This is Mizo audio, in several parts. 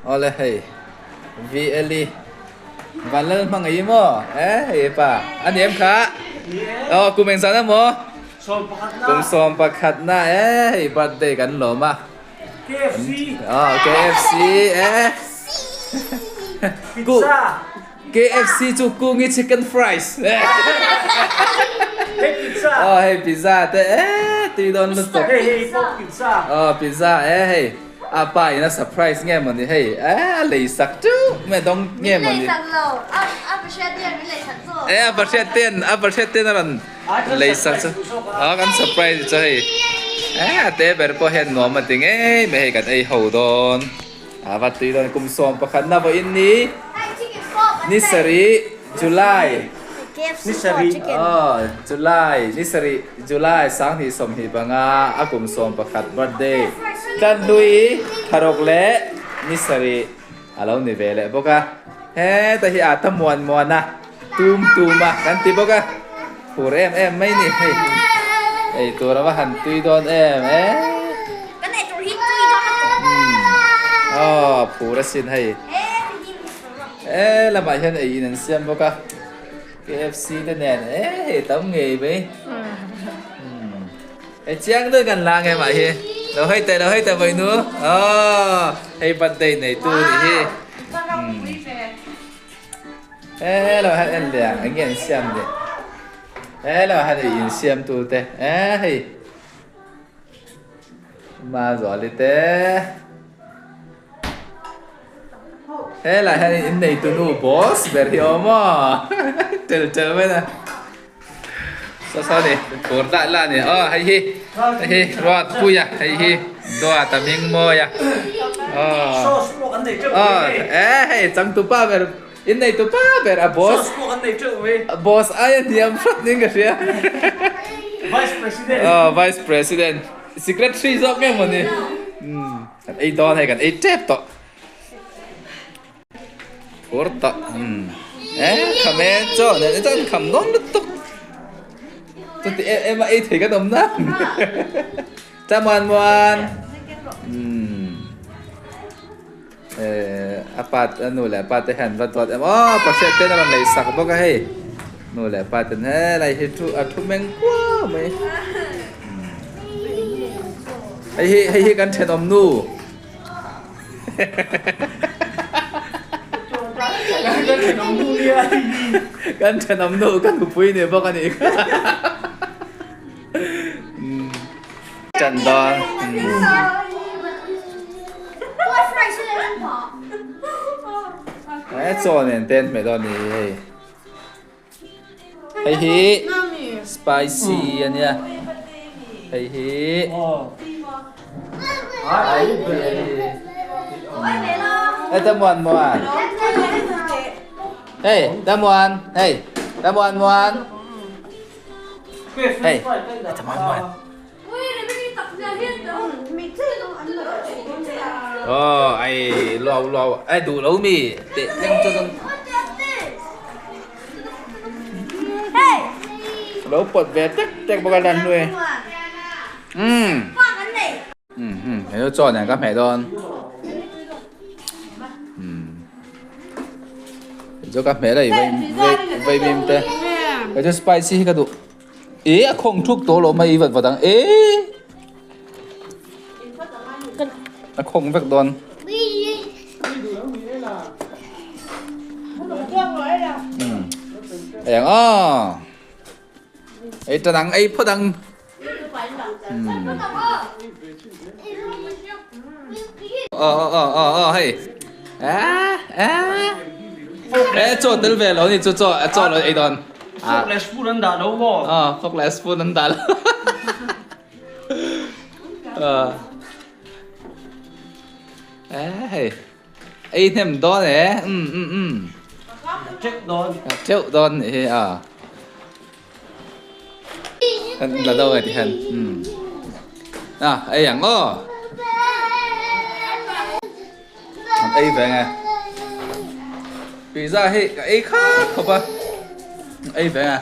Awle hei VLE Vanlal hmangaih maw e hei pa a ni em kha aw kum engzah na maw kum 11 na e hei birthday kan lawm a KFC aw KFC e pizza KFC chu kungi chicken fries hei pizza aw hei pizza te e tui dawn lutuk hei hei pawh pizza aw pizza e hei A pa in a surprise nge mawni hei a lei sak teuh mai dawng nge mawni. Min lei sak lo, a pahriat ten min lei sak zawk. E a pahriat ten a pahriat ten a rawn lei sak chu a kan surprise chu hei e a te ber pawh hian nuam a ti ngei mai hei kan ei ho dawn a va tui dawn kum 11 na vawiin ni ni sarih July. Ni sarih. Aw July ni sarih July 2025 a kum 11 birthday Tlanhlui Tharuk leh ni sarih a lo ni ve leh bawk a. Heta hi a ta muan muan a, tum tum a kan ti bawk a. Phur em em mai ni hei. Ei tur a va han tui dawn em e. Kan ei tur hi tui dawn a tawp. Aw phur asin hei. E lamah hian ei in an siam bawk a KFC te nen e hei tam ngei mai hei chiang deuh kan la nge mah hi lo hei teh lo hei teh vawi nu aw hei birthday nei tu nih hi e lo han en leh ang eng nge an siam leh e lo han ei in siam tu te e hei Mazuali te. Helai hian in nei tunu boss ber hi awm aw tel tel mai na saw saw ni tur lah lah ni aw hei hi hei hi ruat puia hei hi duat a hming mawi a aw aw e hei changtupa ber in nei tupa ber a boss boss aia hniam hrat niin ka hria vice president aw vice president secretary zawk nge mawni umm. Kan ei dawn hei kan ei tep tawh. Phur tawh. Hmm. Eh, kham e chaw nen chuan kham dawn lutuk. Chuti em em a ei thei kan awm na. Cha muan muan. Hmm. Eh, a pa a nu leh pa te hian va dawt em aw pashet ten a rawn lei sak bawk a hei. Nu leh pa ten helai hi thu a thu meng kuau mai. Hei hi hei hi kan thenawm nu. Kan thenawm nu nia. Kan thenawm nu kan nupui ni bawk a ni. Chan dawn. Eh chaw nen ten hmeh dawn ni hei. Hei hi spicy a nia hei hi Ê ta muan muan Hey ta muan hey ta muan muan Hey ta muan muan Oh ai lo lo ai đủ lo mi tệ nhanh cho dân Lo pawt ve tek tek bawk a lan hlui. Umm. Umm umm hei chu chaw nen ka hmeh dawn. Umm. Hei chu ka hmeh daih vei vei vaimim te. Hei chu spicy hi ka duh. E a khawng thuk tawh lo mai vat vat ang e. A khawng vek dawn. Eng aw. Ei tan ang ei phawt ang. Aw aw aw aw aw hei. Eh eh. Eh chaw tel ve lo ni chu chaw chaw lo ei dawn. Fork leh spoon an dah lo maw? Aw fork leh spoon an dah lo. Eh hei. Ei hnem dawn e. Um um um. Teuh dawn. Teuh dawn ni hi a. Kan la do ngai ti hian. Um. À, ei ang aw. An ei ve nge. Pizza hi ka ei khat khawp a. Ei ve nge.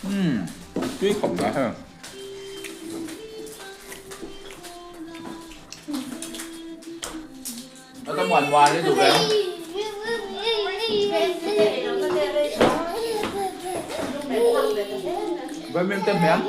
Um, tui khawp mai hei. A ta muan muan hi duh ve ang. Vaimim te hmeh ang.